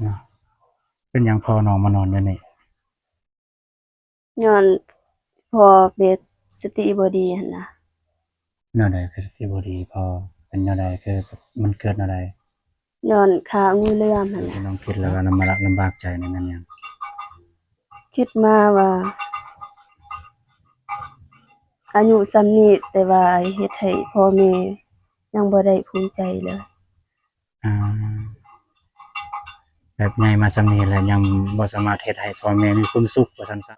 ເນາະ ເປັນຫຍັງພໍ່ນ້ອງມານອນຢູ່ນີ້? ຍ້ອນພໍ່ເປັນສະຕິບໍ່ດີຫັ້ນນະ. ແນວໃດຄືສະຕິບໍ່ດີ? ພໍ່ເປັນແນວໃດ? ຄືມັນເກີດແນວໃດ? ຍ້ອນຂ້າງູເຫຼື້ອມຫັ້ນນະ. ນ້ອງຄິດແລ້ວວ່າລຳບາກ ລຳບາກໃຈນັ້ນແມ່ນຫຍັງ? ຄິດມາວ່າອາຍຸສ່ຳນີ້ ແຕ່ວ່າເຮັດໃຫ້ພໍ່ແມ່ຍັງບໍ່ໄດ້ພູມໃຈເລີຍ. ອ່າ ແບບໃຫຍ່ມາສ່ຳນີ້ແລ້ວ ຍັງບໍ່ສາມາດເຮັດໃຫ້ພໍ່ແມ່ມີຄວາມສຸກວ່າຊັ້ນຊະ.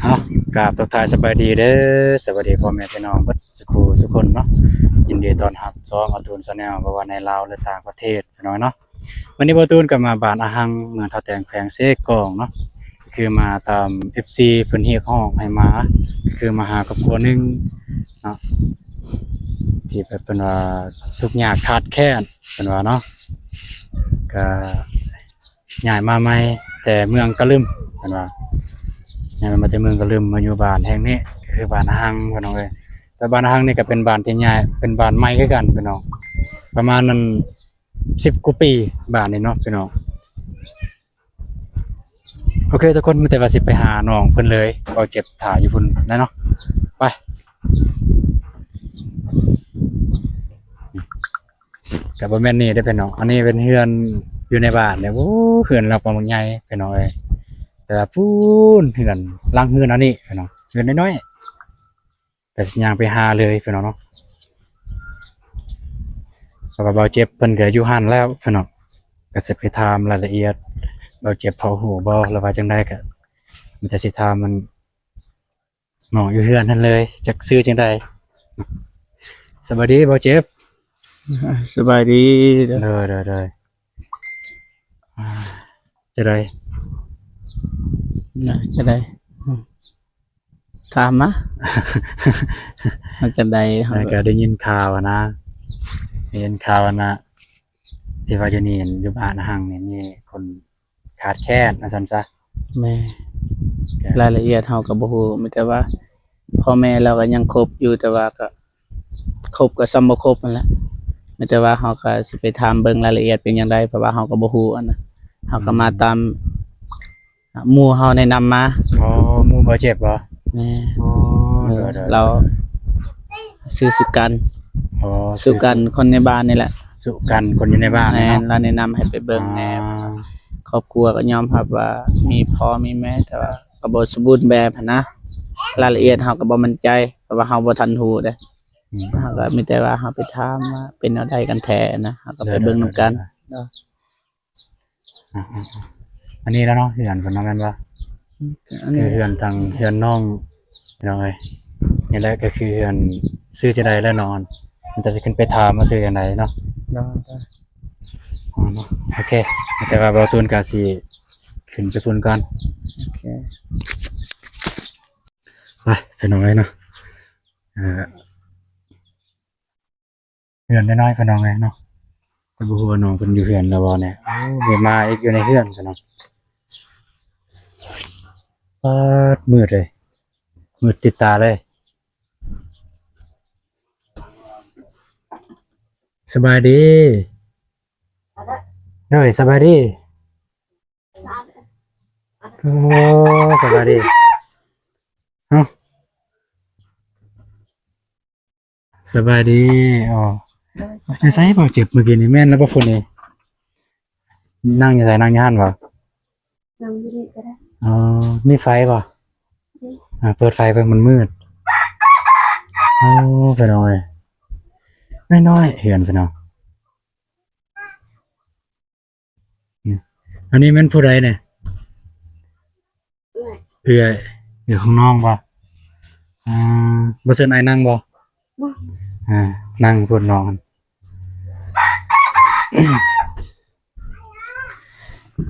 ເອົາ ກາບທັກທາຍສະບາຍດີເດີ ສະບາຍດີພໍ່ແມ່ພີ່ນ້ອງເບິດສຸຂູສຸຄົນເນາະ. ຍິນດີຕ້ອນຮັບຊ່ອງອາຕູນ Channel ບໍ່ວ່າໃນລາວ ແລະ ຕ່າງປະເທດ ພີ່ນ້ອງເນາະ. ວັນນີ້ບ່າວຕູນກໍມາບ້ານອາຫັງ ເມືອງທ່າແຕງ ແຂວງເຊກອງເນາະ, ຄືມາຕາມເອັຟຊີເພິ່ນຮຽກຮ້ອງໃຫ້ມາ, ຄືມາຫາຄອບຄົວໜຶ່ງເນາະ ທີ່ແບບເພິ່ນວ່າທຸກຍາກຂາດແຄ້ນ ເພິ່ນວ່າເນາະ, ກະຍ້າຍມາໃໝ່ແຕ່ເມືອງກະລຶມ ເພິ່ນວ່າ ຍ້າຍມາແຕ່ເມືອງກະລຶມ ມາຢູ່ບ້ານແຫ່ງນີ້ ກໍຄືບ້ານອາຫັງ ພີ່ນ້ອງເອີຍ. ແຕ່ບ້ານອາຫັງນີ້ກໍເປັນບ້ານທີ່ຍ້າຍ ເປັນບ້ານໃໝ່ຄືກັນ ພີ່ນ້ອງ, ປະມານນັ້ນ ສິບກວ່າປີບ້ານນີ້ເນາະ ພີ່ນ້ອງ. ໂອເຄທຸກຄົນ, ມີແຕ່ວ່າຊິໄປຫານ້ອງເພິ່ນເລີຍ, ເອົາເຈັບຖ້າຢູ່ພຸ້ນແຫຼະເນາະ, ໄປ. ກໍບໍ່ແມ່ນນີ້ເດ້ພີ່ນ້ອງ, ອັນນີ້ເປັນເຮືອນຢູ່ໃນບ້ານເດ້. ໂອ້ ເຮືອນລາວປານບັກໃຫຍ່ ພີ່ນ້ອງເອີຍ, ແຕ່ວ່າພຸ້ນເຮືອນ ຫຼັງເຮືອນອັນນີ້ ພີ່ນ້ອງ, ເຮືອນນ້ອຍໆ. ແຕ່ຊິຍ່າງໄປຫາເລີຍພີ່ນ້ອງເນາະ, ເພາະວ່າບ່າວເຈັບເພິ່ນກໍຢູ່ຫັ້ນແລ້ວພີ່ນ້ອງ, ກໍຊິໄປຖາມລາຍລະອຽດ ບ່າວເຈັບພໍຮູ້ບໍ່ ຫຼືວ່າຈັ່ງໃດ, ກໍມີແຕ່ຊິຖາມມັນນ້ອງຢູ່ເຮືອນຫັ້ນເລີຍ ຈັກຊື່ຈັ່ງໃດ. ສະບາຍດີບ່າວເຈັບ. ສະບາຍດີ. ໂດຍ ໂດຍ ໂດຍ. ອ່າ ຈັ່ງໃດ? ອ່າ ຈັ່ງໃດ? ອືມ ຖາມມາ. ເຮົາຈະໄດ້ ເຮົາ ແລ້ວກໍໄດ້ຍິນຂ່າວຫັ້ນນະ, ໄດ້ຍິນຂ່າວຫັ້ນນະ ທີ່ວ່າຢູ່ນີ້ ຢູ່ບ້ານອາຫັງນີ້ມີຄົນຂາດແຄ້ນວ່າຊັ້ນຊະ. ແມ່ນ. ລາຍລະອຽດເຮົາກໍບໍ່ຮູ້, ມີແຕ່ວ່າພໍ່ແມ່ລາວກໍຍັງຄົບຢູ່, ແຕ່ວ່າກໍ ຄົບກໍສ່ຳບໍ່ຄົບຫັ້ນແຫຼະ, ມີແຕ່ວ່າເຮົາກໍຊິໄປຖາມເບິ່ງລາຍລະອຽດເປັນຈັ່ງໃດ ເພາະວ່າເຮົາກໍບໍ່ຮູ້ຫັ້ນນະ, ເຮົາກໍມາ ອືມ ຕາມ ອ່າ ໝູ່ເຮົາແນະນຳມາ. ອໍ ໝູ່ບ່າວເຈັບບໍ? ແມ່ນ. ອໍ ໂດຍໆໆ ລາວຊື່ສຸກັນ. ອໍ ສຸກັນ ຊື່ ຄົນໃນບ້ານນີ້ແຫຼະ. ສຸກັນ ຄົນຢູ່ໃນບ້ານ. ແມ່ນ ເນາະ, ລາວແນະນຳໃຫ້ໄປເບິ່ງແດ່. ອໍ ຄອບຄົວກໍຍອມຮັບວ່າມີພໍ່ມີແມ່ ແຕ່ວ່າກໍບໍ່ສົມບູນແບບຫັ້ນນະ, ລາຍລະອຽດເຮົາກໍບໍ່ໝັ້ນໃຈ ເພາະວ່າເຮົາບໍ່ທັນຮູ້ເດ້. ອືມ ເຮົາກໍມີແຕ່ວ່າເຮົາໄປຖາມວ່າເປັນແນວໃດກັນແທ້ນະ, ເຮົາກໍໄປເບິ່ງນຳກັນ. ໂດຍ ໂດຍ ໂດຍ. ອ່າໆໆ ອັນນີ້ແຫຼະເນາະ ເຮືອນເພິ່ນເນາະ ແມ່ນບໍ່? ອືມ ອັນນີ້ຄືເຮືອນທາງເຮືອນນ້ອງ ພີ່ນ້ອງເອີຍ, ນີ້ແຫຼະກໍຄືເຮືອນ. ຊື່ຈັ່ງໃດລະນ້ອງ? ມັນຈະຊິຂຶ້ນໄປຖາມວ່າຊື່ຈັ່ງໃດເນາະ. ໄດ້ ໄດ້. ອໍ ເນາະ ໂອເຄ, ແຕ່ວ່າບ່າວຕູນກໍຊິຂຶ້ນໄປພຸ້ນກ່ອນ. ໂອເຄ ໄປ ພີ່ນ້ອງເອີຍເນາະ. ເອີ ເຮືອນນ້ອຍໆ ພີ່ນ້ອງເອີຍເນາະ, ແຕ່ບໍ່ຮູ້ວ່ານ້ອງເພິ່ນຢູ່ເຮືອນແລ້ວບໍ່ແນ່. ໂອ້ ມີໝາອີກຢູ່ໃນເຮືອນ ພີ່ນ້ອງ. ປາດ ມືດເລີຍ, ມືດຕິດຕາເລີຍ. ສະບາຍດີ. ໂດຍ ສະບາຍດີ. ໂອ້ ສະບາຍດີ. ເອົ້າ ສະບາຍດີ. ອໍ ໂດຍ ສະບາຍ ຢູ່ໃສບ່າວເຈັບມື້ກີ້ນີ້? ແມ່ນແລ້ວບໍ່ຄົນນີ້? ນັ່ງຢູ່ໃສ? ນັ່ງຢູ່ຫັ້ນບໍ່? ນັ່ງຢູ່ນີ້ກໍໄດ້. ອໍ ມີໄຟບໍ່? ມີ. ອ່າ ເປີດໄຟເບິ່ງ ມັນມືດ. ໂອ້ ພີ່ນ້ອງເອີຍ ນ້ອຍໆ ເຮືອນ ພີ່ນ້ອງ. ອືມ ອັນນີ້ແມ່ນຜູ້ໃດນີ້? ເອື້ອຍ. ເອື້ອຍ ເອື້ອຍຂອງນ້ອງບໍ່? ອ່າ ບໍ່ເຊີນອ້າຍນັ່ງບໍ່? ບໍ່. ອ່າ ນັ່ງພຸ້ນນ້ອງ.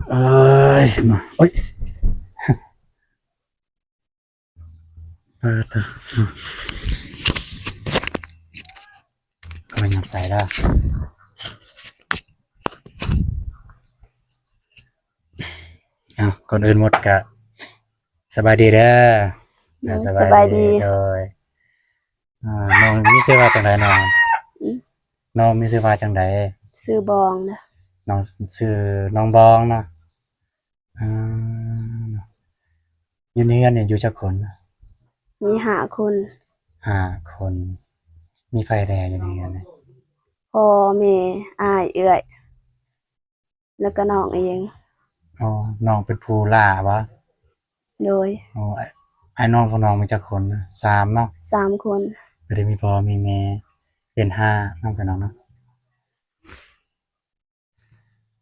ເອີຍ ມາ ໂອ້ຍ. ປາດໂທ້ ມາຫຍັບໃສ່ລະ. ເອົ້າ ກ່ອນອື່ນໝົດກະສະບາຍດີເດີ. ໂດຍ ສະບາຍດີ ສະບາຍດີ ໂດຍ ອ່າ ນ້ອງມີຊື່ວ່າຈັ່ງໃດນ້ອງ? ອືມ ນ້ອງມີຊື່ວ່າຈັ່ງໃດ? ຊື່ບອງເດີ ນ້ອງຊື່ນ້ອງບອງເນາະ. ອ່າ ຢູ່ໃນເຮືອນນີ້ຢູ່ຈັກຄົນ? ມີຫ້າຄົນ. ຫ້າຄົນ. ມີໃຜແດ່ຢູ່ໃນເຮືອນນີ້? ພໍ່ ແມ່ ອ້າຍ ເອື້ອຍ ແລ້ວກໍນ້ອງເອງ. ອໍ ນ້ອງເປັນຜູ້ຫຼ້າບໍ? ໂດຍ. ອໍ ອ້າຍ ອ້າຍນ້ອງພວກນ້ອງມີຈັກຄົນ? ສາມເນາະ? ສາມຄົນ. ກໍໄດ້ມີພໍ່ມີແມ່ ເປັນຫ້າເນາະ ພີ່ນ້ອງເນາະ.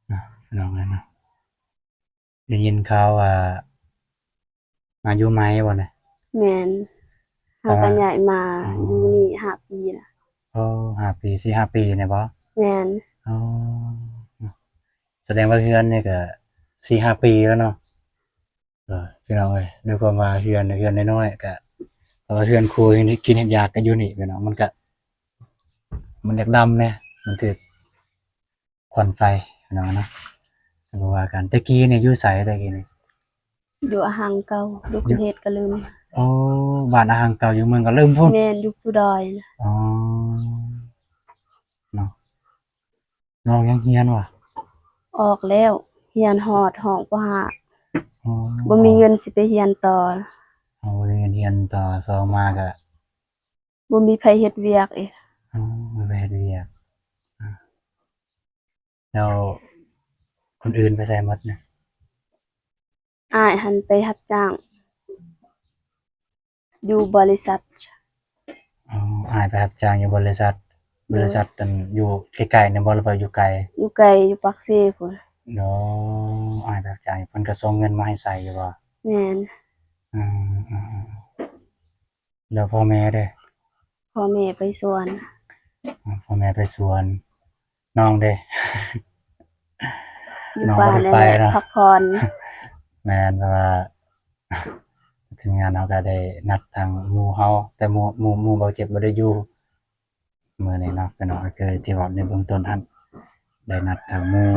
ອ່າ ພີ່ນ້ອງເອີຍເນາະ ໄດ້ຍິນຂ່າວວ່າມາຢູ່ໃໝ່ບໍ່ນະ? ແມ່ນ. ເຮົາກໍຍ້າຍມາ ອໍ ຢູ່ນີ້ຫ້າປີລະ. ໂອ້ ຫ້າປີ ສີ່ຫ້າປີນີ້ບໍ? ແມ່ນ. ອໍ ສະແດງວ່າເຮືອນນີ້ກໍສີ່ຫ້າປີແລ້ວເນາະ. ເອີ ພີ່ນ້ອງເອີຍ ດ້ວຍຄວາມວ່າເຮືອນ ເຮືອນນ້ອຍໆ ກະ ເພາະວ່າເຮືອນຄົວເຮັດກິນເຮັດຢາກກໍຢູ່ນີ້ ພີ່ນ້ອງ ມັນກະ ມັນຢາກດຳແດ່ ມັນຖືກຄວັນໄຟ ພີ່ນ້ອງເນາະ. ກໍບໍ່ວ່າກັນ. ແຕ່ກີ້ນີ້ຢູ່ໃສ ແຕ່ກີ້ນີ້? ຢູ່ອະຫັງເກົ່າ ຢູ່ກຸງເທບກະລຶມ. ໂອ້ ບ້ານອະຫັງເກົ່າ ຢູ່ເມືອງກະລຶມພຸ້ນ. ແມ່ນ ຢູ່ພູດອຍນະ. ອໍ ເນາະ. ນ້ອງຍັງຮຽນວະ? ອອກແລ້ວ ຮຽນຮອດຫ້ອງ ປໍຫ້າ. ອໍ ບໍ່ມີເງິນຊິໄປຮຽນຕໍ່. ອໍ ບໍ່ມີເງິນຮຽນຕໍ່ ສອງມາກະ ບໍ່ມີໃຜເຮັດວຽກອີກ. ອໍ ບໍ່ມີໃຜເຮັດວຽກ. ອາ ແລ້ວຄົນອື່ນໄປໃສໝົດນະ? ອ້າຍຫັ້ນໄປຮັບຈ້າງຢູ່ບໍລິສັດ. ອໍ ອ້າຍໄປຮັບຈ້າງຢູ່ບໍລິສັດ. ໂດຍ. ບໍລິສັດອັນຢູ່ໃກ້ໆນີ້ບໍ່ ຫຼືວ່າຢູ່ໄກ? ຢູ່ໄກ ຢູ່ປາກເຊພຸ້ນ. ໂດຍ. ອ້າຍໄປຮັບຈ້າງ ເພິ່ນກໍສົ່ງເງິນມາໃຫ້ໃຊ້ຢູ່ບໍ່? ແມ່ນ. ອືມ ແລ້ວພໍ່ແມ່ເດ? ພໍ່ແມ່ໄປສວນ. ອືມ ພໍ່ແມ່ໄປສວນ. ນ້ອງເດ? ຢູ່ ນ້ອງ ບ້ານ ບໍ່ໄດ້ໄປເນາະ ພັກຜ່ອນ. ແມ່ນ ເພາະວ່າທີມງານເຮົາກໍໄດ້ນັດທາງໝູ່ເຮົາ ແຕ່ໝູ່ ໝູ່ ໝູ່ເບົາເຈັບບໍ່ໄດ້ຢູ່ມື້ນີ້ເນາະ ພີ່ນ້ອງ. ກໍຄືທີ່ເວົ້າໃນເບື້ອງຕົ້ນຫັ້ນ ໄດ້ນັດທາງໝູ່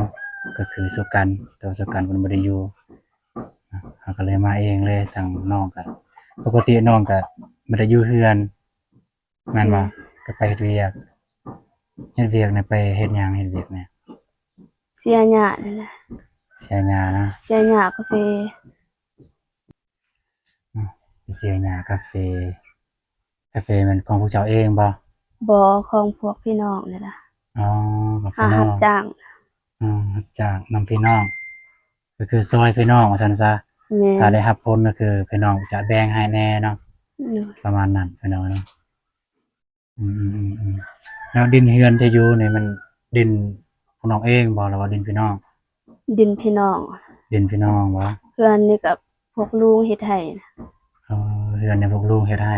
ກໍຄືສຸກັນ ແຕ່ວ່າສຸກັນເພິ່ນບໍ່ໄດ້ຢູ່ ເຮົາກໍເລີຍມາເອງເລີຍ. ທາງນ້ອງກໍ ປົກກະຕິນ້ອງກໍບໍ່ໄດ້ຢູ່ເຮືອນ ແມ່ນບໍ່? ແມ່ນ. ກໍໄປເຮັດວຽກ. ເຮັດວຽກນີ້ໄປເຮັດຫຍັງ? ເຮັດວຽກນີ້ ເສຍຫຍ້ານີ້ແຫຼະ. ເສຍຫຍ້ານະ? ເສຍຫຍ້າກາເຟ. ອືມ ເສຍຫຍ້າກາເຟ. ກາເຟແມ່ນຂອງພວກເຈົ້າເອງບໍ່? ບໍ່, ຂອງພວກພີ່ນ້ອງນີ້ລະ. ອໍ ຂອງ ຫາ ພີ່ນ້ອງ ຮັບຈ້າງ. ອືມ ຮັບຈ້າງນຳພີ່ນ້ອງ ກໍຄືຊ່ອຍພີ່ນ້ອງວ່າຊັ້ນຊະ. ແມ່ນ. ຖ້າໄດ້ຮັບຜົນກໍຄືພີ່ນ້ອງຈະແບ່ງໃຫ້ແດ່ເນາະ. ໂດຍ. ປະມານນັ້ນພີ່ນ້ອງເນາະ. ອືມໆໆໆ ແລ້ວດິນເຮືອນທີ່ຢູ່ນີ້ແມ່ນດິນພວກນ້ອງເອງບໍ່ ຫຼືວ່າດິນພີ່ນ້ອງ? ດິນພີ່ນ້ອງ. ດິນພີ່ນ້ອງບໍ່? ເຮືອນນີ້ກໍພວກລຸງເຮັດໃຫ້. ເອີ ເຮືອນນີ້ພວກລຸງເຮັດໃຫ້.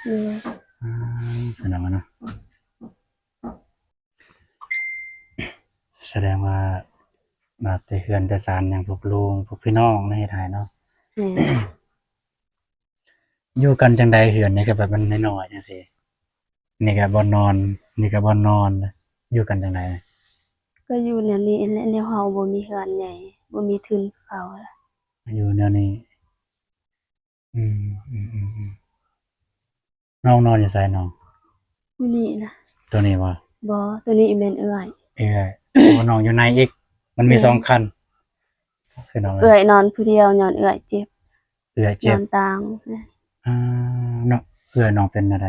ໂດຍ. ອືມ ພີ່ນ້ອງເນາະ. ສະແດງວ່າ ວ່າແຕ່ເຮືອນແຕ່ຊານຫຍັງ ພວກລຸງ ພວກພີ່ນ້ອງນະເຮັດໃຫ້ເນາະ. ແມ່ນ. ຢູ່ກັນຈັ່ງໃດເຮືອນນີ້ ຄືແບບມັນນ້ອຍໆ ຈັ່ງຊີ້? ນີ້ກໍບ່ອນນອນ ນີ້ກໍບ່ອນນອນ ຢູ່ກັນຈັ່ງໃດ? ກໍຢູ່ແນວນີ້ແຫຼະ ແນວເຮົາບໍ່ມີເຮືອນໃຫຍ່ ບໍ່ມີທຶນຄືເຂົາ. ຢູ່ແນວນີ້. ອືມ ອືມໆໆ ນ້ອງນອນຢູ່ໃສນ້ອງ? ຢູ່ນີ້ນະ. ໂຕນີ້ບໍ່? ບໍ່, ໂຕນີ້ແມ່ນເອື້ອຍ. ເອື້ອຍ. ໂອ້ ນ້ອງຢູ່ໃນອີກ. ມັນມີ ແມ່ນ ສອງຄັນ. ຄືນ້ອງ ເອື້ອຍນອນຜູ້ດຽວ ຍ້ອນເອື້ອຍເຈັບ. ເອື້ອຍເຈັບ. ນອນຕ່າງ. ອ່າ ເນາະ. ເອື້ອຍນ້ອງເປັນແນວໃດ?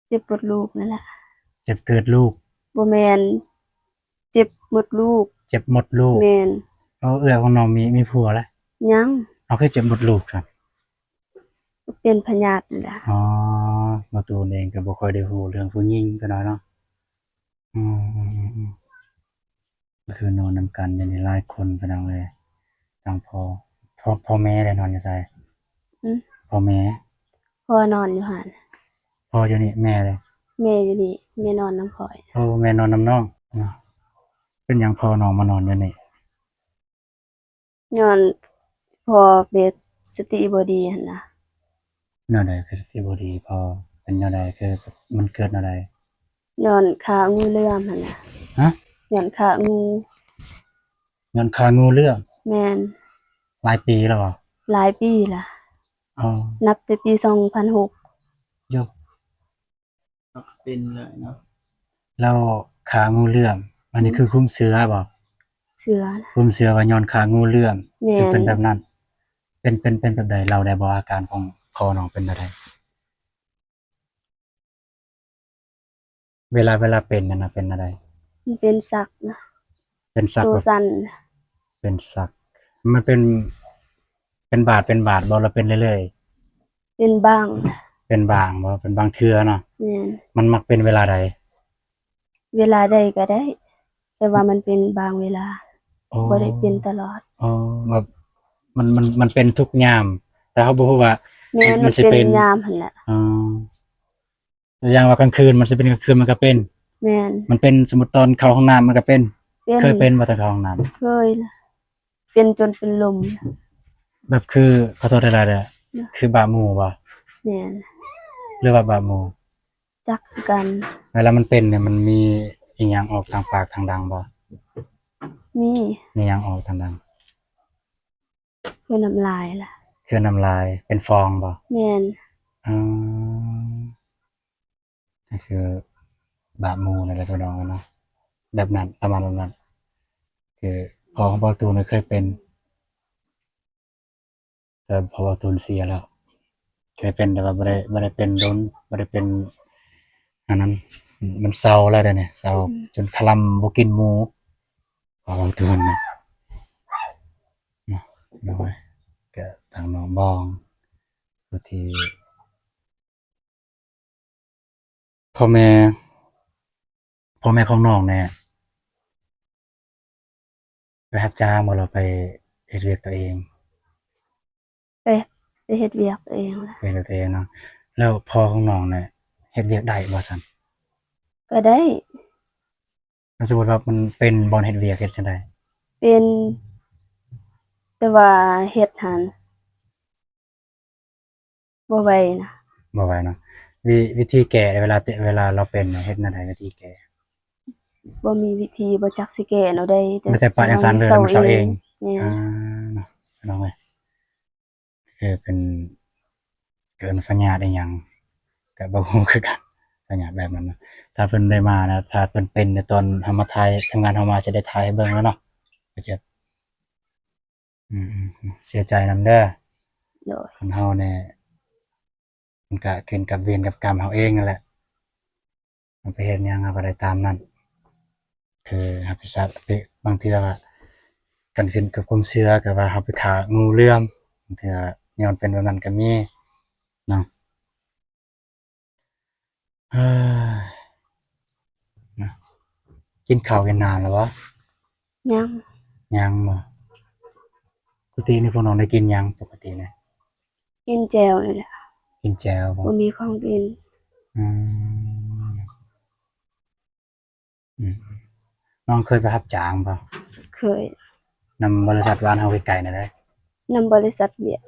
ເຈັບມົດລູກນັ້ນແຫຼະ. ເຈັບເກີດລູກ? ບໍ່ແມ່ນ ເຈັບມົດລູກ. ເຈັບມົດລູກ. ແມ່ນ. ເອີ ເອື້ອຍຂອງນ້ອງມີ ມີຜົວແລ້ວ? ຍັງ. ເອົາ ຄືເຈັບມົດລູກຊັ້ນ? ເປັນພະຍາດຫັ້ນແຫຼະ. ອໍ ບ່າວຕູນເອງກໍບໍ່ຄ່ອຍໄດ້ຮູ້ເລື່ອງຜູ້ຍິງປານໃດເນາະ. ອືມ ອືມ ອືມ ອືມ ກໍຄືນອນນຳກັນຢູ່ນີ້ຫຼາຍຄົນ ພີ່ນ້ອງເອີຍ. ທັງພໍ່ ພໍ່ ພໍ່ແມ່ໄດ້ນອນຢູ່ໃສ? ອືມ ພໍ່ແມ່? ພໍ່ນອນຢູ່ຫັ້ນ. ພໍ່ຢູ່ນີ້ ແມ່ເດ້? ແມ່ຢູ່ນີ້ ແມ່ນອນນຳຂ້ອຍ. ໂອ້ ແມ່ນອນນຳນ້ອງ. ເປັນຫຍັງພໍ່ນ້ອງມານອນຢູ່ນີ້? ຍ້ອນພໍ່ແບບສະຕິບໍ່ດີຫັ້ນນະ. ແນວໃດຄືສະຕິບໍ່ດີ? ພໍ່ເປັນແນວໃດ? ຄືມັນເກີດແນວໃດ? ຍ້ອນຂ້າງູເຫຼື້ອມຫັ້ນນະ. ຮະ? ຍ້ອນຂ້າງູ. ຍ້ອນຂ້າງູເຫຼື້ອມ? ແມ່ນ. ຫຼາຍປີແລ້ວບໍ່? ຫຼາຍປີລະ. ອໍ ນັບແຕ່ປີສອງພັນຫົກ ຢູ່ ເປັນເລີຍເນາະ. ແລ້ວຂ້າງູເຫຼື້ອມ ອັນນີ້ ອືມ ຄືຄຸມເຊື່ອບໍ່? ເຊື່ອ ຄຸມເຊື່ອວ່າຍ້ອນຂ້າງູເຫຼື້ອມ ແມ່ນ ຈຶ່ງເປັນແບບນັ້ນ. ເປັນ ເປັນ ເປັນແບບໃດ? ເລົ່າໄດ້ບໍ່? ອາການຂອງພໍ່ນ້ອງເປັນແນວໃດ? ເວລາ ເວລາເປັນນັ້ນນະ ເປັນແນວໃດ? ມັນເປັນສັກນະ. ເປັນສັກ ໂຕ ແບບ ສັ່ນ. ເປັນສັກ ມັນເປັນ ເປັນບາດ ເປັນບາດບໍ່ ຫຼືເປັນເລື້ອຍໆ? ເປັນບາງ ເປັນບາງບໍ່? ເປັນບາງເທື່ອເນາະ. ແມ່ນ. ມັນມັກເປັນເວລາໃດ? ເວລາໃດກໍໄດ້ ແຕ່ວ່າມັນເປັນບາງເວລາ. ອໍ ບໍ່ໄດ້ເປັນຕະຫຼອດ. ອໍ ແບບ ມັນ ມັນ ມັນເປັນທຸກຍາມ ແຕ່ເຮົາບໍ່ຮູ້ວ່າ ແມ່ນ ມັນ ມັນຊິເປັນ ເປັນຍາມຫັ້ນແຫຼະ. ອໍ ຕົວຢ່າງວ່າກາງຄືນ ມັນຊິເປັນກາງຄືນມັນກໍເປັນ. ແມ່ນ. ມັນເປັນ ສົມມຸດຕອນເຂົ້າຫ້ອງນ້ຳມັນກໍເປັນ. ເປັນ. ເຄີຍເປັນບໍ່ຕອນເຂົ້າຫ້ອງນ້ຳ? ເຄີຍ. ເປັນຈົນເປັນລົມ. ແບບຄື ຂໍໂທດຫຼາຍໆເດີ ນະ ຄືບາບໝູ່ບໍ່? ແມ່ນ. ຫຼືວ່າບາບໝູ່? ຈັກຄືກັນ. ເວລາມັນເປັນນີ້ ມັນມີອີ່ຫຍັງອອກທາງປາກທາງດັງບໍ່? ມີ. ມີຫຍັງອອກທາງດັງ? ຄືນ້ຳລາຍລະ. ຄືນ້ຳລາຍ ເປັນຟອງບໍ່? ແມ່ນ. ອືມ ກໍຄືບາບໝູ່ນັ້ນແຫຼະ ພີ່ນ້ອງເອີຍເນາະ. ແບບນັ້ນ ປະມານແບບນັ້ນ ຄືພໍ່ຂອງບ່າວຕູນເຄີຍເປັນ ແຕ່ພໍ່ບ່າວຕູນເສຍແລ້ວ. ເຄີຍເປັນ ແຕ່ວ່າບໍ່ໄດ້ ບໍ່ໄດ້ເປັນດົນ ບໍ່ໄດ້ເປັນອັນນັ້ນ. ມັນເຊົາແລ້ວເດນີ້ ເຊົາ ອືມ ຈົນຄະລຳບໍ່ກິນໝູ່ ພໍ່ບ່າວຕູນນະ. ໂດຍ ກະທາງນ້ອງບອງ ຜູ້ທີ່ ພໍ່ແມ່ ພໍ່ແມ່ຂອງນ້ອງນີ້ ໄປຮັບຈ້າງບໍ່ ຫຼືໄປເຮັດວຽກຕົວເອງ? ໄປ ໄປເຮັດວຽກຕົວເອງແຫຼະ. ໄປເຮັດວຽກຕົວເອງເນາະ. ແລ້ວພໍ່ຂອງນ້ອງນີ້ເຮັດວຽກໄດ້ບໍ່ຊັ້ນ? ກໍໄດ້. ຄັນສົມມຸດວ່າມັນເປັນບ່ອນເຮັດວຽກ ເຮັດຈັ່ງໃດ? ເປັນ ແຕ່ວ່າເຮັດຫັ້ນ ບໍ່ໄຫວນະ. ບໍ່ໄຫວເນາະ. ວິ ວິທີແກ້ເວລາ ເວລາລາວເປັນເຮັດແນວໃດ ວິທີແກ້? ບໍ່ມີວິທີ ບໍ່ຈັກຊິແກ້ແນວໃດ ແຕ່ປະຈັ່ງຊັ້ນເລີຍ ມັນເຊົາເອງ. ແມ່ນ. ອ່າ ເນາະ ພີ່ນ້ອງເອີຍ ຄືເປັນ ເອີ້ນພະຍາດອີ່ຫຍັງ ກະບໍ່ຮູ້ຄືກັນ ພະຍາດແບບນັ້ນນະ. ຖ້າເພິ່ນໄດ້ມານະ ຖ້າເພິ່ນເປັນໃນຕອນເຮົາມາຖ່າຍ ທີມງານເຮົາມາຈະໄດ້ຖ່າຍໃຫ້ເບິ່ງແລ້ວເນາະ ບໍ່ເຈັບ. ອືມ ເສຍໃຈນຳເດີ. ໂດຍ. ຄົນເຮົານີ້ ມັນກະຂຶ້ນກັບເວນກັບກຳເຮົາເອງນັ້ນແຫຼະ. ເຮົາໄປເຮັດຫຍັງເຮົາກໍໄດ້ຕາມນັ້ນ. ຄືເຮົາໄປສະ ບາງເທື່ອກະ ຄັນຂຶ້ນກັບຄວາມເຊື່ອ ກໍວ່າເຮົາໄປຂ້າງູເຫຼື້ອມ ບາງເທື່ອຍ້ອນເປັນແບບນັ້ນກໍມີເນາະ. ເອີ ນະ ກິນເຂົ້າກິນນ້ຳແລ້ວບໍ່? ຍັງ. ຍັງບໍ່? ປົກກະຕິນີ້ພວກນ້ອງໄດ້ກິນຫຍັງປົກກະຕິນີ້? ກິນແຈ່ວນີ້ແຫຼະ. ກິນແຈ່ວບໍ່? ບໍ່ມີຂອງກິນ. ອືມ. ອືມ ນ້ອງເຄີຍໄປຮັບຈ້າງບໍ່? ເຄີຍ. ນຳບໍລິສັດບ້ານເຮົາໃກ້ໆນີ້ເດ້? ນຳບໍລິສັດວຽກ.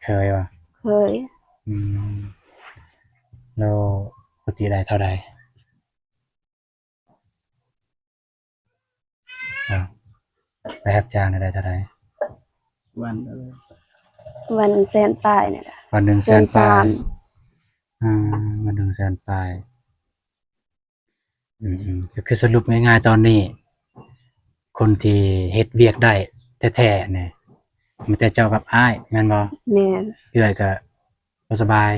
ເຄີຍບໍ່? ເຄີຍ. ອືມ ແລ້ວປົກກະຕິໄດ້ເທົ່າໃດ? ໄປຮັບຈ້າງໄດ້ເທົ່າໃດ? ວັນ ວັນແສນປາຍນີ້ແຫຼະ. ວັນໜຶ່ງແສນປາຍ. ແສນສາມ. ອືມ ວັນໜຶ່ງແສນປາຍ. ອືມໆ ກໍຄືສະຫຼຸບງ່າຍໆຕອນນີ້ ຄົນທີ່ເຮັດວຽກໄດ້ແທ້ໆນີ້ ມີແຕ່ເຈົ້າກັບອ້າຍແມ່ນບໍ່? ແມ່ນ. ເອື້ອຍກໍບໍ່ສະບາຍ?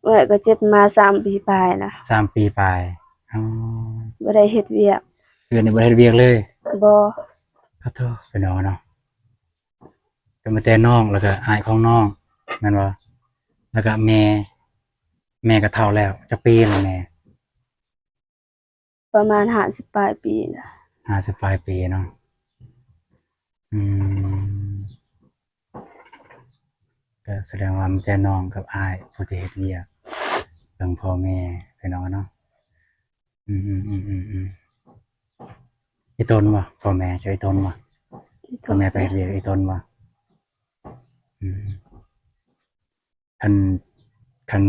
ເອື້ອຍກໍເຈັບມາສາມປີປາຍລະ. ສາມປີປາຍ. ອໍ ບໍ່ໄດ້ເຮັດວຽກ. ເອື້ອຍນີ້ບໍ່ໄດ້ເຮັດວຽກເລີຍ? ບໍ່. ຂະໂທດ ພີ່ນ້ອງເນາະ. ກໍມີແຕ່ນ້ອງ ແລ້ວກໍອ້າຍຂອງນ້ອງແມ່ນບໍ່? ແລ້ວກໍແມ່ ແມ່ກໍເຖົ້າແລ້ວ. ຈັກປີແລ້ວແມ່? ປະມານຫ້າສິບປາຍປີນະ. ຫ້າສິບປາຍປີເນາະ. ອືມ ກໍສະແດງວ່າມີແຕ່ນ້ອງກັບອ້າຍຜູ້ທີ່ເຮັດວຽກເບິ່ງພໍ່ແມ່ ພີ່ນ້ອງເນາະ. ອືມໆໆໆໆ. ອີ່ຕົນບໍ່? ພໍ່ແມ່ເຈົ້າອີ່ຕົນບໍ່? ອີ່ຕົນ. ພໍ່ແມ່ໄປເຮັດວຽກ ອີ່ຕົນບໍ່? ອືມ. ຄັນ ຄັນ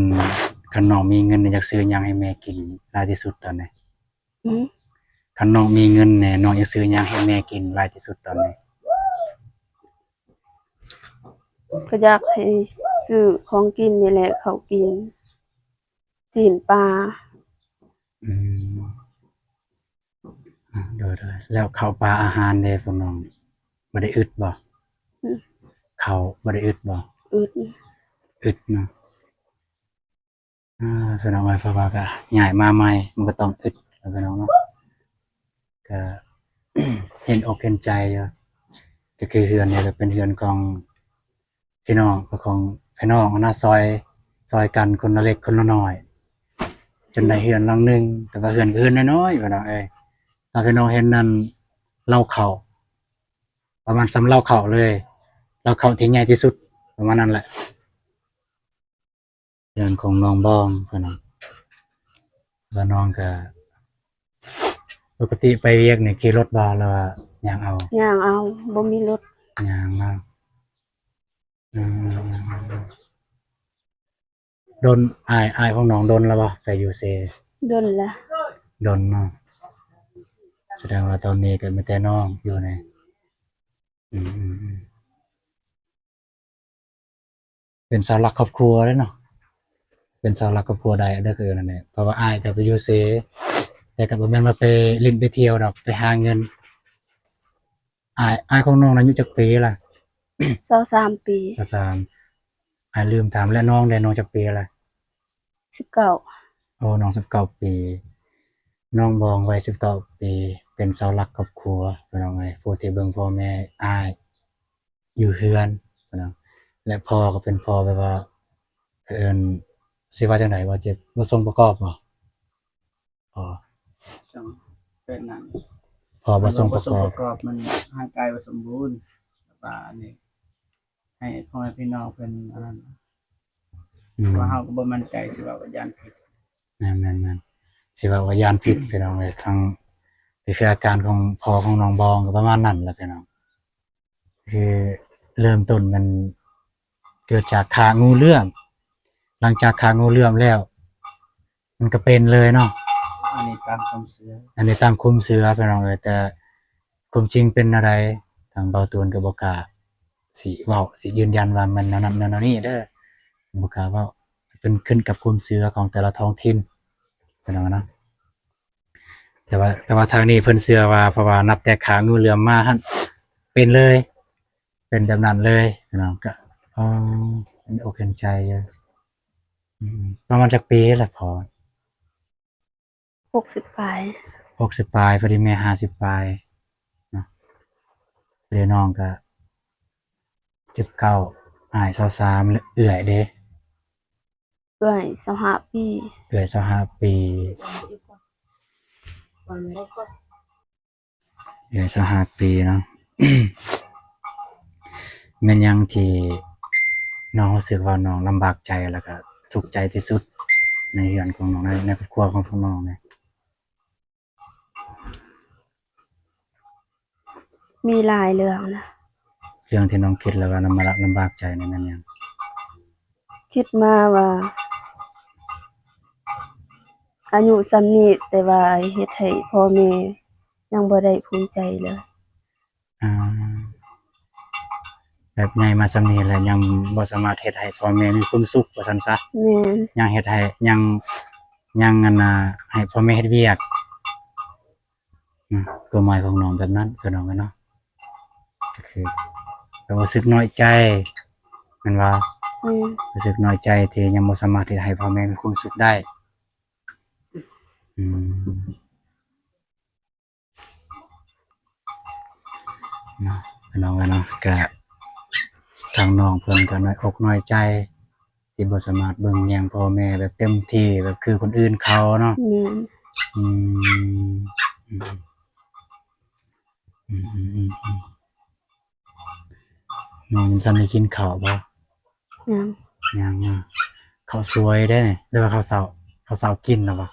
ຄັນນ້ອງມີເງິນ ຢາກຊື້ຫຍັງໃຫ້ແມ່ກິນຫຼາຍທີ່ສຸດຕອນນີ້? ອືມ. ຄັນນ້ອງມີເງິນແດ່ ນ້ອງຢາກຊື້ຫຍັງໃຫ້ແມ່ກິນຫຼາຍທີ່ສຸດຕອນນີ້? ກໍຢາກໃຫ້ຊື້ຂອງກິນນີ້ແຫຼະ ເຂົ້າກິນ ຊີ້ນປາ. ອືມ ອາ ໂດຍໆ ແລ້ວເຂົ້າປາອາຫານເດ ພວກນ້ອງ ບໍ່ໄດ້ອຶດບໍ່? ອືມ ເຂົ້າບໍ່ໄດ້ອຶດບໍ່? ອຶດ ອຶດເນາະ. ອາ ພີ່ນ້ອງເອີຍ ເພາະວ່າກໍຍ້າຍມາໃໝ່ ມັນກໍຕ້ອງອຶດ ພີ່ນ້ອງເນາະ. ກໍເຫັນອົກເຫັນໃຈຢູ່ ກໍຄືເຮືອນນີ້ກໍເປັນເຮືອນຂອງພີ່ນ້ອງ ຂອງພີ່ນ້ອງຫັ້ນນະ ຊ່ອຍ ຊ່ອຍກັນຄົນລະເລັກຄົນລະນ້ອຍ ຈົນໄດ້ເຮືອນຫຼັງໜຶ່ງ. ແຕ່ວ່າເຮືອນກໍເຮືອນນ້ອຍໆ ພີ່ນ້ອງເອີຍ. ຖ້າພີ່ນ້ອງເຫັນນັ້ນ ເລົ້າເຂົ້າ ປະມານສ່ຳເລົ້າເຂົ້າເລີຍ ເລົ້າເຂົ້າທີ່ໃຫຍ່ທີ່ສຸດ ປະມານນັ້ນແຫຼະ. ເຮືອນຂອງນ້ອງບອງເພິ່ນນະ ແລ້ວນ້ອງກະ ປົກກະຕິໄປວຽກນີ້ຂີ່ລົດບໍ່ ຫຼືວ່າຍ່າງເອົາ? ຍ່າງເອົາ ບໍ່ມີລົດ. ຍ່າງເອົາ. ອືມ ດົນ ອ້າຍ ອ້າຍຂອງນ້ອງດົນແລ້ວບໍ່ ໄປຢູ່ເຊ? ດົນລະ. ດົນເນາະ. ສະແດງວ່າຕອນນີ້ກໍມີແຕ່ນ້ອງຢູ່ນີ້. ອືມໆໆ. ເປັນເສົາຫຼັກຄອບຄົວເດ້ເນາະ ເປັນເສົາຫຼັກຄອບຄົວໄດ້ເດີ ຄືນັ້ນແຫຼະ. ເພາະວ່າອ້າຍກໍໄປຢູ່ເຊ ແຕ່ກໍບໍ່ແມ່ນວ່າໄປຫຼິ້ນໄປທ່ຽວດອກ ໄປຫາເງິນ. ອ້າຍ ອ້າຍຂອງນ້ອງນະອາຍຸຈັກປີລະ? ຊາວສາມປີ ຊາວສາມ. ອ້າຍລືມຖາມແລ້ວ ນ້ອງເດ ນ້ອງຈັກປີລະ? ສິບເກົ້າ. ໂອ້ ນ້ອງສິບເກົ້າປີ ນ້ອງບອງໄວສິບເກົ້າປີ ເປັນເສົາຫຼັກຄອບຄົວ ພີ່ນ້ອງເອີຍ. ຜູ້ທີ່ເບິ່ງພໍ່ແມ່ອ້າຍ ຢູ່ເຮືອນ ພີ່ນ້ອງ ແລະ ພໍ່ກໍເປັນພໍ່ແບບວ່າ ເອີ້ນ ຊິວ່າຈັ່ງໃດ ບໍ່ເຈັບ ບໍ່ສົມປະກອບບໍ່? ພໍ່ ຈັ່ງເປັນນັ້ນ ພໍ່ບໍ່ສົມປະກອບ ບໍ່ສົມປະກອບ ມັນຮ່າງກາຍບໍ່ສົມບູນ ແບບວ່າອັນນີ້ ໃຫ້ພໍ່ແມ່ພີ່ນ້ອງເພິ່ນອັນນັ້ນ ອືມ ເພາະວ່າເຮົາກໍບໍ່ໝັ້ນໃຈ ຊິເວົ້າວ່າຢ້ານຜິດ. ແມ່ນໆໆ ຊິເວົ້າວ່າຢ້ານຜິດ ພີ່ນ້ອງເອີຍ. ທັງ ນີ້ຄືອາການຂອງພໍ່ຂອງນ້ອງບອງ ກໍປະມານນັ້ນແຫຼະ ພີ່ນ້ອງ. ຄືເລີ່ມຕົ້ນມັນເກີດຈາກຂາງູເຫຼື້ອມ ຫຼັງຈາກຂາງູເຫຼື້ອມແລ້ວ ມັນກໍເປັນເລີຍເນາະ. ອັນນີ້ຕາມຄວາມເຊື່ອ ອັນນີ້ຕາມຄວາມເຊື່ອ ພີ່ນ້ອງເອີຍ. ແຕ່ຄວາມຈິງເປັນແນວໃດ ທາງເບົາຕູນກໍບໍ່ກ້າຊິເວົ້າ ຊິຢືນຢັນວ່າແມ່ນແນວນັ້ນແນວນີ້ເດີ ບໍ່ກ້າເວົ້າ. ເປັນຂຶ້ນກັບຄວາມເຊື່ອຂອງແຕ່ລະທ້ອງຖິ່ນ ພີ່ນ້ອງເນາະ. ແຕ່ວ່າ ແຕ່ວ່າທາງນີ້ເພິ່ນເຊື່ອວ່າ ເພາະວ່ານັບແຕ່ຂາງູເຫຼື້ອມມາຫັ້ນ ເປັນເລີຍ ເປັນແບບນັ້ນເລີຍ ພີ່ນ້ອງ. ກໍ ອໍ ເປັນອົກເຫັນໃຈຢູ່. ອືມ ປະມານຈັກປີລະພໍ່? ຫົກສິບປາຍ ຫົກສິບປາຍ ພໍດີແມ່ຫ້າສິບປາຍເນາະ. ພໍດີນ້ອງກໍສິບເກົ້າ ອ້າຍຊາວສາມ ແລະ ເອື້ອຍເດ? ເອື້ອຍຊາວຫ້າປີ ເອື້ອຍຊາວຫ້າປີ ເອື້ອຍຊາວຫ້າປີເນາະ. ແມ່ນຫຍັງທີ່ນ້ອງຮູ້ສຶກວ່ານ້ອງລຳບາກໃຈ ແລ້ວກະທຸກໃຈທີ່ສຸດ ໃນເຮືອນຂອງນ້ອງ ໃນ ໃນຄອບຄົວຂອງພວກນ້ອງນີ້? ມີຫຼາຍເລື່ອງນະ. ເລື່ອງທີ່ນ້ອງຄິດແລ້ວວ່າລຳບາກ ລຳບາກໃຈນີ້ແມ່ນຫຍັງ? ຄິດມາວ່າ ອາຍຸສ່ຳນີ້ ແຕ່ວ່າເຮັດໃຫ້ພໍ່ແມ່ຍັງບໍ່ໄດ້ພູມໃຈເລີຍ. ອາ ແບບໃຫຍ່ມາສ່ຳນີ້ແລ້ວ ຍັງບໍ່ສາມາດເຮັດໃຫ້ພໍ່ແມ່ມີຄວາມສຸກວ່າຊັ້ນຊະ. ແມ່ນ. ຍັງເຮັດໃຫ້ ຍັງ ຍັງ ອັນນ່າ ໃຫ້ພໍ່ແມ່ເຮັດວຽກ ນະ ຄວາມໝາຍຂອງນ້ອງແບບນັ້ນ ພີ່ນ້ອງເອີຍເນາະ. ກໍຄື ກໍຮູ້ສຶກນ້ອຍໃຈແມ່ນບໍ່? ແມ່ນ. ຮູ້ສຶກນ້ອຍໃຈທີ່ຍັງບໍ່ສາມາດເຮັດໃຫ້ພໍ່ແມ່ມີຄວາມສຸກໄດ້. ອືມ ເນາະ ພີ່ນ້ອງເອີຍເນາະ. ກະທາງນ້ອງເພິ່ນກະນ້ອຍອົກນ້ອຍໃຈ ທີ່ບໍ່ສາມາດເບິ່ງແຍງພໍ່ແມ່ແບບເຕັມທີ່ ແບບຄືຄົນອື່ນເຂົາເນາະ. ແມ່ນ. ອືມ ອືມ ອືມ ອືມ ອືມ ອືມ. ນ້ອງຍັງທັນໄດ້ກິນເຂົ້າບໍ່? ຍັງ. ຍັງເນາະ. ເຂົ້າສວຍເດ້ນີ້ ຫຼືວ່າເຂົ້າເຊົ້າ? ເຂົ້າເຊົ້າກິນແລ້ວບໍ່?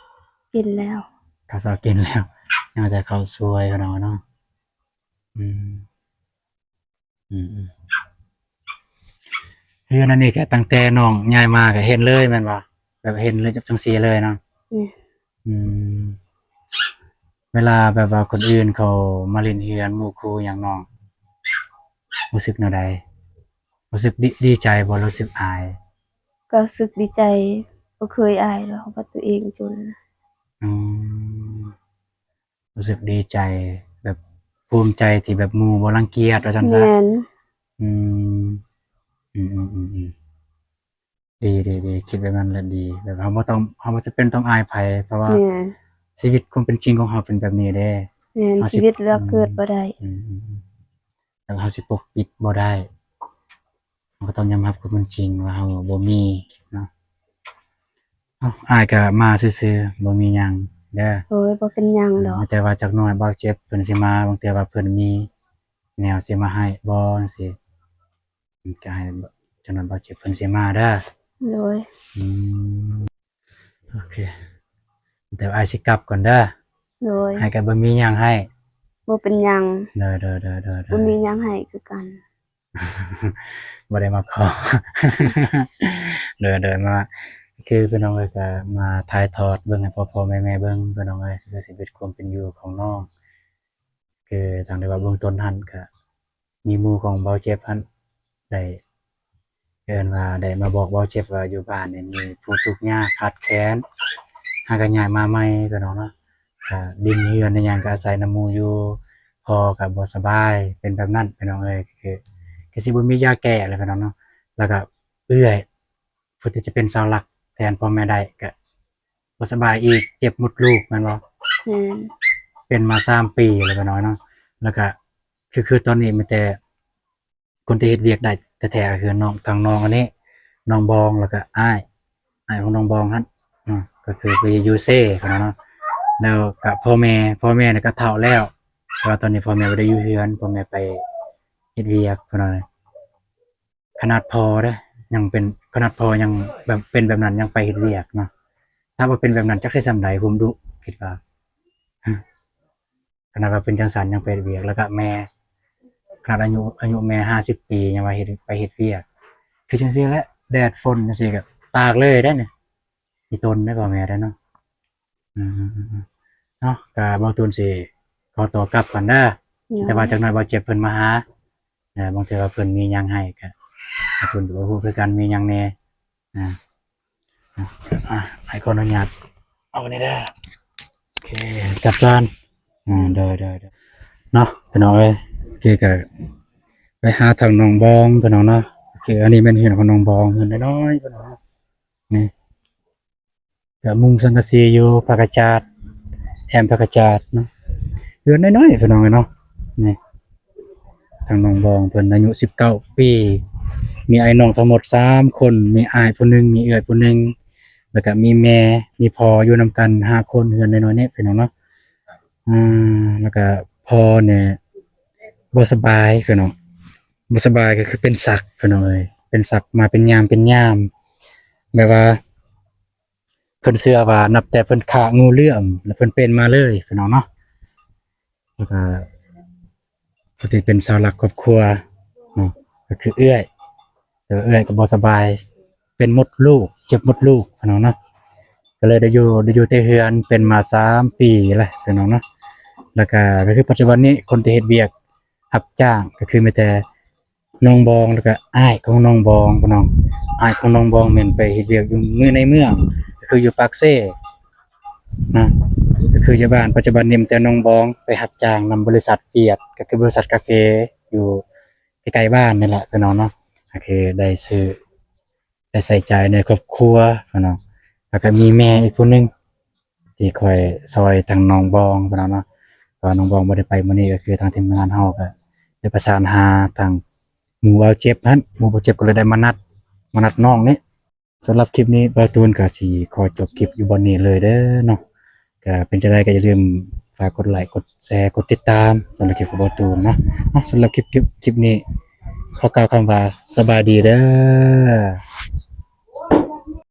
ກິນແລ້ວ. ເຂົ້າເຊົ້າກິນແລ້ວ ຍັງແຕ່ເຂົ້າສວຍພີ່ນ້ອງເນາະ. ອືມ ອືມໆ ເຮືອນອັນນີ້ກໍຕັ້ງແຕ່ນ້ອງຍ້າຍມາກໍເຫັນເລີຍແມ່ນບໍ່? ແບບເຫັນເລີຍ ຈັ່ງຊີ້ເລີຍເນາະ. ແມ່ນ. ອືມ ເວລາແບບວ່າຄົນອື່ນເຂົາມາຫຼິ້ນເຮືອນ ໝູ່ຄູ່ຫຍັງ ນ້ອງຮູ້ສຶກແນວໃດ? ປ ຮູ້ສຶກດີ ດີໃຈບໍ່ ຫຼືຮູ້ສຶກອາຍ? ກໍຮູ້ສຶກດີໃຈ ບໍ່ເຄີຍອາຍດອກວ່າຕົວເອງຈົນ. ອືມ ຮູ້ສຶກດີໃຈ ແບບພູມໃຈທີ່ແບບໝູ່ບໍ່ລັງກຽດວ່າຊັ້ນຊະ. ແມ່ນ. ອືມ ອືມໆໆໆ ດີໆໆ ຄິດແບບນັ້ນແຫຼະດີ ແບບເຮົາບໍ່ຕ້ອງ ເຮົາບໍ່ຈຳເປັນຕ້ອງອາຍໃຜ ເພາະວ່າ ແມ່ນ ຊີວິດຄວາມເປັນຈິງຂອງເຮົາເປັນແບບນີ້ເດ້. ແມ່ນ ເຮົາຊິ ຊີວິດເລືອກເກີດ ອືມ ບໍ່ໄດ້. ອືມໆໆ ແລ້ວເຮົາຊິປົກປິດບໍ່ໄດ້ ເຮົາກໍຕ້ອງຍອມຮັບຄວາມເປັນຈິງວ່າເຮົາບໍ່ມີເນາະ. ເອົ້າ ອ້າຍກໍມາຊື່ໆ ບໍ່ມີຫຍັງເດີ. ໂດຍ ບໍ່ເປັນຫຍັງດອກ. ແຕ່ວ່າຈັກໜ້ອຍບ່າວເຈັບເພິ່ນຊິມາ ບາງເທື່ອວ່າເພິ່ນມີແນວຊິມາໃຫ້ບໍ່ຈັ່ງຊີ້ ກໍໃຫ້ຈັກໜ້ອຍບ່າວເຈັບເພິ່ນຊິມາເດີ. ໂດຍ. ອືມ ໂອເຄ ແຕ່ວ່າອ້າຍຊິກັບກ່ອນເດີ. ໂດຍ. ອ້າຍກໍບໍ່ມີຫຍັງໃຫ້. ບໍ່ເປັນຫຍັງ. ໂດຍໆໆໆໆ ບໍ່ມີຫຍັງໃຫ້ຄືກັນ. ບໍ່ໄດ້ມາຂໍ. ໂດຍໆ ມາ ຄືພີ່ນ້ອງເອີຍ ກໍມາຖ່າຍທອດເບິ່ງໃຫ້ພໍ່ໆແມ່ໆເບິ່ງ ພີ່ນ້ອງເອີຍ ຄືຊີວິດຄວາມເປັນຢູ່ຂອງນ້ອງ ຄືທາງທີ່ວ່າເບື້ອງຕົ້ນຫັ້ນ ກໍມີໝູ່ຂອງບ່າວເຈັບຫັ້ນ ໄດ້ ເອີ້ນວ່າໄດ້ມາບອກບ່າວເຈັບວ່າຢູ່ບ້ານນີ້ມີຜູ້ທຸກຍາກຂາດແຄນ ຫາກໍຍ້າຍມາໃໝ່ ພີ່ນ້ອງເນາະ. ກະດິນເຮືອນອີ່ຫຍັງກະອາໄສນຳໝູ່ຢູ່ ພໍ່ກະບໍ່ສະບາຍ ເປັນແບບນັ້ນພີ່ນ້ອງເອີຍ. ຄື ກະຊິບໍ່ມີຢາແກ້ແລ້ວພີ່ນ້ອງເນາະ. ແລ້ວກະເອື້ອຍ ຜູ້ທີ່ຈະເປັນເສົາຫຼັກແທນພໍ່ແມ່ໄດ້ ກະບໍ່ສະບາຍອີກ ເຈັບມົດລູກແມ່ນບໍ່? ແມ່ນ. ເປັນມາສາມປີແລ້ວພີ່ນ້ອງເນາະ. ແລ້ວກະ ຄື ຄືຕອນນີ້ມີແຕ່ ຄົນທີ່ເຮັດວຽກໄດ້ແທ້ໆ ກໍຄືນ້ອງ ທັງນ້ອງອັນນີ້ ນ້ອງບອງ ແລ້ວກໍອ້າຍ ອ້າຍຂອງນ້ອງບອງຫັ້ນເນາະ ກໍຄືໄປຢູ່ເຊພຸ້ນນະເນາະ. ແລ້ວກໍພໍ່ແມ່ ພໍ່ແມ່ນີ້ກໍເຖົ້າແລ້ວ ແຕ່ວ່າຕອນນີ້ພໍ່ແມ່ບໍ່ໄດ້ຢູ່ເຮືອນ ພໍ່ແມ່ໄປເຮັດວຽກພຸ້ນນະ. ຂະໜາດພໍ່ເດ້ ຍັງເປັນ ຂະໜາດພໍ່ຍັງແບບ ເປັນແບບນັ້ນ ຍັງໄປເຮັດວຽກເນາະ. ຖ້າວ່າເປັນແບບນັ້ນ ຈັກຊິສ່ຳໃດ ໂຮມດຸ ຄິດວ່າ. ຂະໜາດວ່າເປັນຈັ່ງຊັ້ນຍັງໄປເຮັດວຽກ ແລ້ວກະແມ່ ຂະໜາດອາຍຸ ອາຍຸແມ່ຫ້າສິບປີ ຍັງວ່າເຮັດ ໄປເຮັດວຽກ ຄືຈັ່ງຊີ້ແຫຼະ ແດດຝົນຈັ່ງຊີ້ກະຕາກເລີຍເດ້ນີ້ ອີຕົນເດ້ພໍ່ແມ່ເດ້ເນາະ. ອືມໆໆ ເນາະ ກະບ່າວຕູນຊິຂໍຕົວກັບກ່ອນເດີ ໂດຍ ແຕ່ວ່າຈັກໜ້ອຍບ່າວເຈັບເພິ່ນມາຫາ ເອີ ບາງເທື່ອວ່າເພິ່ນມີຫຍັງໃຫ້ກະ ບ່າວຕູນກະບໍ່ຮູ້ຄືກັນ ມີຫຍັງແດ່. ອ່າ ອ່າ ອ້າຍຂໍອະນຸຍາດເອົານີ້ເດີ. ໂອເຄ ຈັດການ. ອ່າ ໂດຍໆໆ ເນາະ ພີ່ນ້ອງເອີຍ. ໂອເຄ ກະໄປຫາທາງນ້ອງບອງ ພີ່ນ້ອງເນາະ. ໂອເຄ ອັນນີ້ແມ່ນເຮືອນຂອງນ້ອງບອງ ເຮືອນນ້ອຍໆ ພີ່ນ້ອງເນາະ. ນີ້ ກະມຸງສັງກະສີຢູ່ ຜັກກະຈາດ ແອ້ມຜັກກະຈາດເນາະ. ເຮືອນນ້ອຍໆ ພີ່ນ້ອງເອີຍເນາະ. ນີ້ ທາງນ້ອງບອງເພິ່ນອາຍຸສິບເກົ້າປີ ມີອ້າຍນ້ອງທັງໝົດສາມຄົນ ມີອ້າຍຜູ້ໜຶ່ງ ມີເອື້ອຍຜູ້ໜຶ່ງ ແລ້ວກະມີແມ່ ມີພໍ່ ຢູ່ນຳກັນຫ້າຄົນ ເຮືອນນ້ອຍໆນີ້ ພີ່ນ້ອງເນາະ. ອ່າ ແລ້ວກະພໍ່ນີ້ບໍ່ສະບາຍ ພີ່ນ້ອງ ບໍ່ສະບາຍ ກໍຄືເປັນສັກ ພີ່ນ້ອງເອີຍ ເປັນສັກມາເປັນຍາມເປັນຍາມ ແບບວ່າ ເພິ່ນເຊື່ອວ່ານັບແຕ່ເພິ່ນຂ້າງູເຫຼື້ອມ ແລ້ວເພິ່ນເປັນມາເລີຍ ພີ່ນ້ອງເນາະ. ແລ້ວກະຜູ້ທີ່ເປັນເສົາຫຼັກຄອບຄົວເນາະ ກໍຄືເອື້ອຍ ແຕ່ວ່າເອື້ອຍກໍບໍ່ສະບາຍ ເປັນມົດລູກ ເຈັບມົດລູກ ພີ່ນ້ອງເນາະ. ກໍເລີຍໄດ້ຢູ່ ໄດ້ຢູ່ແຕ່ເຮືອນ ເປັນມາສາມປີແລ້ວ ພີ່ນ້ອງເນາະ. ແລ້ວກະ ກໍຄືປັດຈຸບັນນີ້ ຄົນທີ່ເຮັດວຽກຮັບຈ້າງ ກໍຄືມີແຕ່ ນ້ອງບອງ ແລ້ວກະອ້າຍຂອງນ້ອງບອງ ພີ່ນ້ອງ. ອ້າຍຂອງນ້ອງບອງແມ່ນໄປເຮັດວຽກຢູ່ເມືອງ ໃນເມືອງ ກໍຄືຢູ່ປາກເຊນະ ກໍຄືຢູ່ບ້ານ. ປັດຈຸບັນນີ້ມີແຕ່ນ້ອງບອງໄປຮັບຈ້າງນຳບໍລິສັດປຽດ ກໍຄືບໍລິສັດກາເຟຢູ່ໃກ້ໆບ້ານນີ້ແຫຼະ ພີ່ນ້ອງເນາະ. ກໍຄືໄດ້ຊື້ ໄດ້ໃຊ້ຈ່າຍໃນຄອບຄົວ ພີ່ນ້ອງ. ແລ້ວກະມີແມ່ອີກຜູ້ໜຶ່ງ ທີ່ຄອຍຊ່ອຍທາງນ້ອງບອງ ພີ່ນ້ອງເນາະ. ເພາະວ່ານ້ອງບອງບໍ່ໄດ້ໄປມື້ນີ້ ກໍຄືທາງທີມງານເຮົາກໍໄດ້ປະສານຫາທາງໝູ່ບ່າວເຈັບຫັ້ນ ໝູ່ບ່າວເຈັບກໍເລີຍໄດ້ມານັດ ມານັດນ້ອງນີ້. ສຳລັບຄລິບນີ້ ບ່າວຕູນກໍຊິຂໍຈົບຄລິບຢູ່ບ່ອນນີ້ເລີຍເດີເນາະ. ກໍເປັນຈັ່ງໃດກໍຢ່າລືມຝາກກົດໄລ ກົດແຊ ກົດຕິດຕາມ ສຳລັບຄລິບຂອງບ່າວຕູນເນາະ. ເອົາ ສຳລັບຄລິບ ຄລິບ ຄລິບນີ້ ຂໍກ່າວຄຳວ່າສະບາຍດີເດີ.